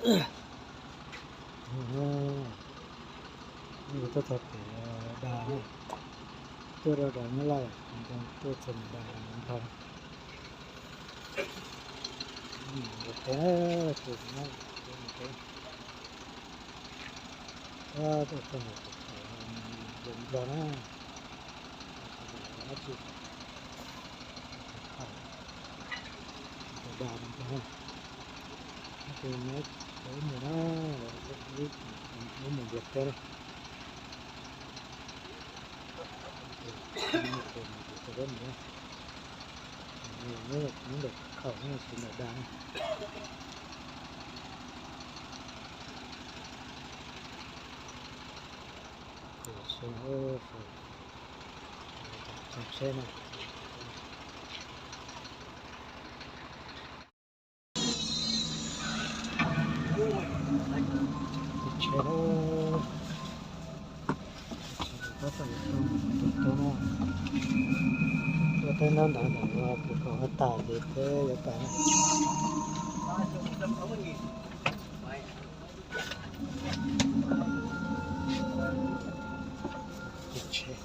Tuaj txog pem Dam na, tuaj rau Dam Nyab Laj, tuaj txog Dam Nplog. Nplog teb, tuaj txog Nplog na, dab tsi, Dam Nplog, mus na, mus Nplog teb na. Nyob ntawm khaum, nyob ntawm Dam na. Tsheb no. Tsheb, tab tom tuaj teb ntab ntawd ntawm no, tus kaum has tas ces peb yuav tas na. Tsheb.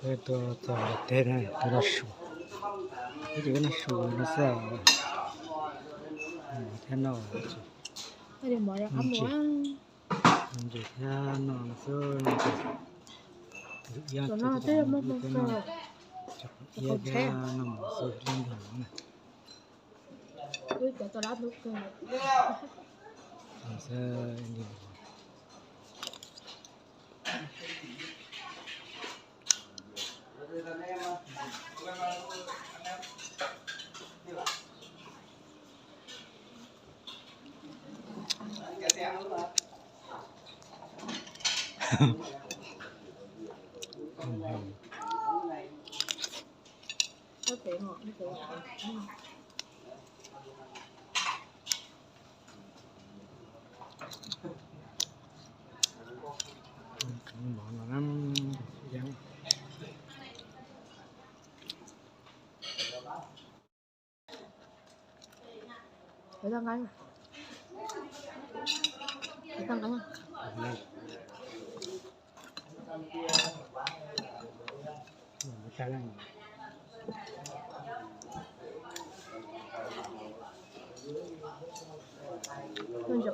Peb tuaj txog teb na, tuaj noj su. Peb ces noj su no xwb, thiab noj ntses thiab no xwb, ntses iab thiab no, cov iab thiab noj mov xwb, li ntawd na. Ntses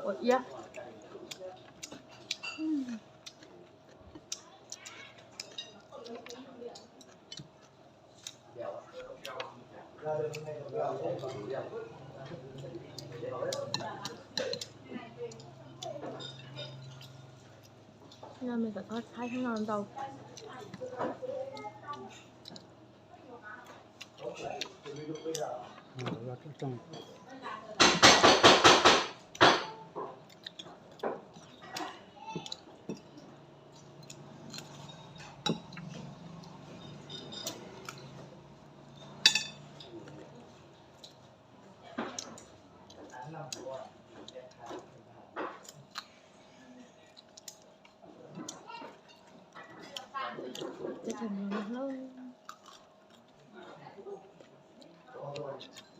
quav iab. Noj me kom txhob tshaib no ntau.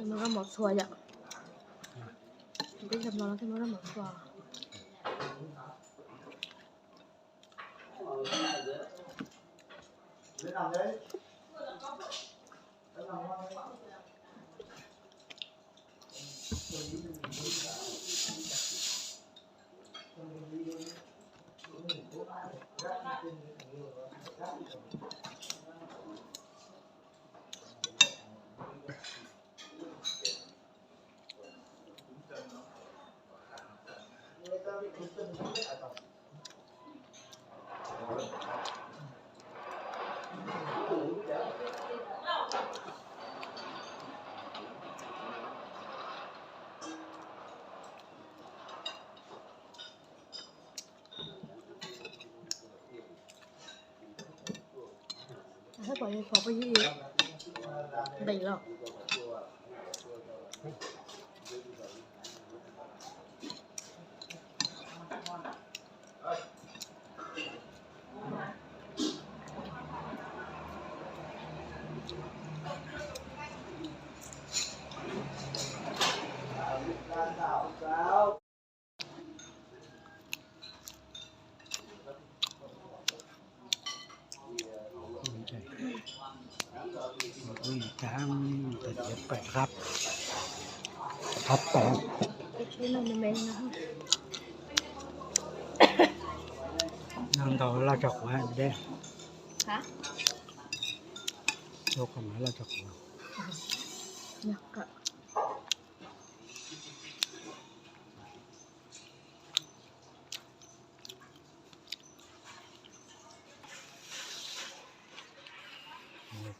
Muab zaub mov txhua yom. Teb chaws Nplog no thiaj muab zaub mov txhua. Noj ntau loj tso quav deb. Ua qhov no loj tso quav.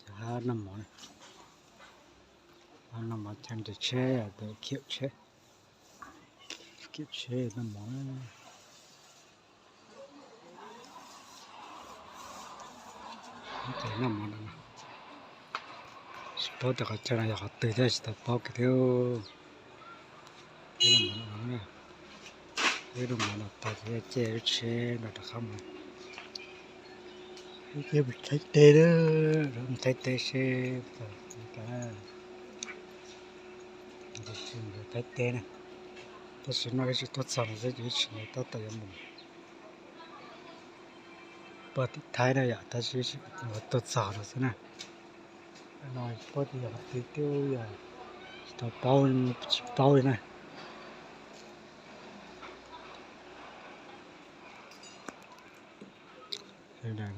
Cov hab noj mov, hab noj mov chaw nres tsheb, khiaum tsheb, khiaum tsheb noj mov. Noj mov no, tsis paub tias qhov chaw no yog qhov twg thiab, tsis tau paub kiag thiab. Peb noj mov no, peb noj mov no tas ces cia lub tsheb no rov qab mus. Cia mus thaij teb, mus thaij teb seb, mus thaij teb na. Tab sis no ib tsis tuaj txog no xwb ces ib tsis tab tom yuav mus pog tim Thaib na yom, tab sis ib tsis tuaj txog no xwb na. No paub tias yog qhov twg twb yog tsis tau paub, tsis paub li na.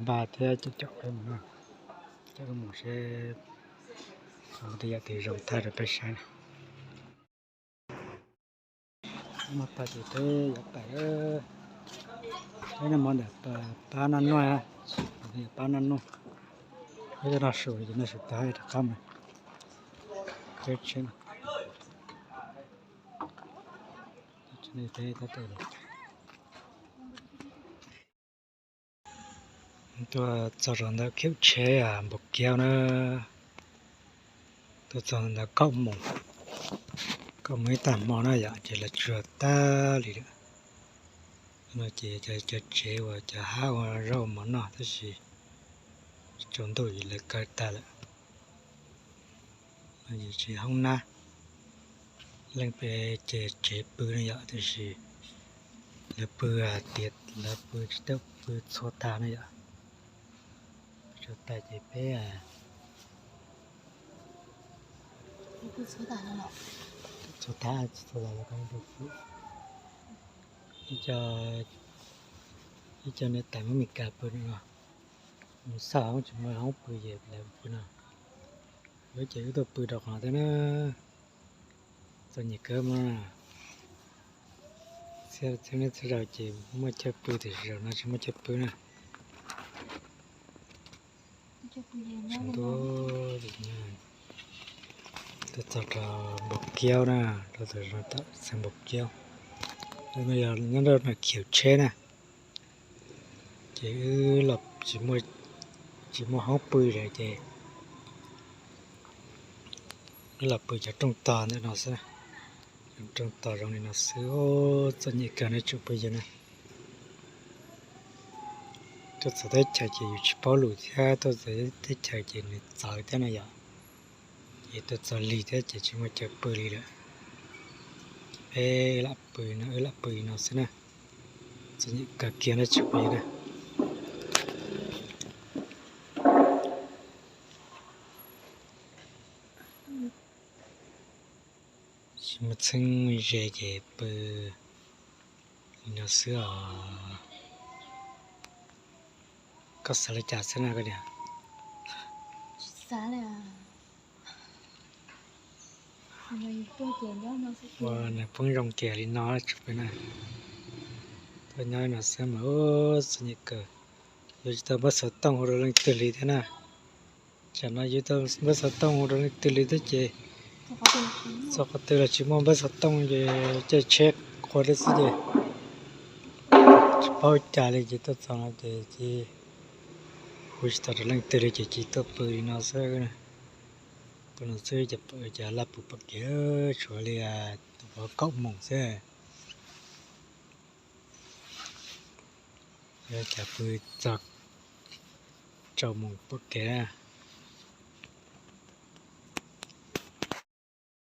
Npaj thiab caum caum peb mus, caum peb mus seb muaj tej yam twg zoo thaij rau peb saib na. Mus tag ces peb yuav pais, peb noj mov ntawm pab Naj Nuj, pab Naj Nuj. Peb noj su ces noj su tag rov qab mus. Peb tsheb no, peb tab tom tuaj txog rau ntawm khiaum tsheb Npaum Kiaub na. Tuaj txog ntawd kaum moos, kaum moos ib tag hmo na yom, ces lawv tsuag tag li lawm. No ces cov tsev uas cov hab ua zaub ua mov noj tab sis tsaus ntuj ces lawv kaw tag lawm. No ces tsev hoob nab, leej pem ces tsev pw no yom, tab sis lawv pw tias lawv pw tsis tau pw txhua tag no yom. Tsuag tag ces peb txhua tag, txhua tag, ib co niam tais Hmoob Mes Kas pw no, mus xauj hoob tsis muaj hoob pw ces lawv pw no. Lawv ces wb tuaj pw rau qhov no thiab na. Txom nyem kawg mas. Txhua niaj txhua zaus ces muaj chaw pw tiam sis zaum no tsis muaj chaw pw na. Tsaus ntuj, tuaj txog rau Npaum Kiaub na, rau tom xeev Npaum Kiaub. No yog nyob rau khiaum tsheb na. Ces wb los tsis muaj, tsis muaj hoob pw lawm ces wb los pw cov rooj tog ntawm no xwb. Cov rooj tog zoo li no xwb, txom nyem kawg ne tsoom phooj ywg na. Tuaj txog teb chaws ces yus tsis paub lus thiab, tuaj txog teb chaws ces nws txawv thiab no yom. Ces tuaj txog lig thiab ces tsis muaj chaw pw li lawm. Ces peb lam pw no, wb lam pw no xwb na. Txom nyem kawg kiag na tsoom phooj ywg na. Tsis muaj txheeb muaj ze ces pw li no xwb os. Koj xav li cas xwb na koj niam? Ua nws poob zoo kiag li no tsoom phooj ywg na. Nyob no xwb mas ua txom nyem kawg, yuav tsis tau npawb xov tooj hu rau leej twg li thiab na. Tsam no yuav tau npawb xov tooj hu rau leej twg li thiab ces txog qhov twg los tsis muaj npawb xov tooj ces caij tsheb qhua thiab xwb ces tsis paub cas li ces tuaj txog no ces cia hu tsis tau rau leej twg li ces cia tuaj pw li no xwb. Pw no xwb ces pw ces laj pw pom kev tshuav li kaum moos xwb. Yuav cas pw txog rau moos pom kev.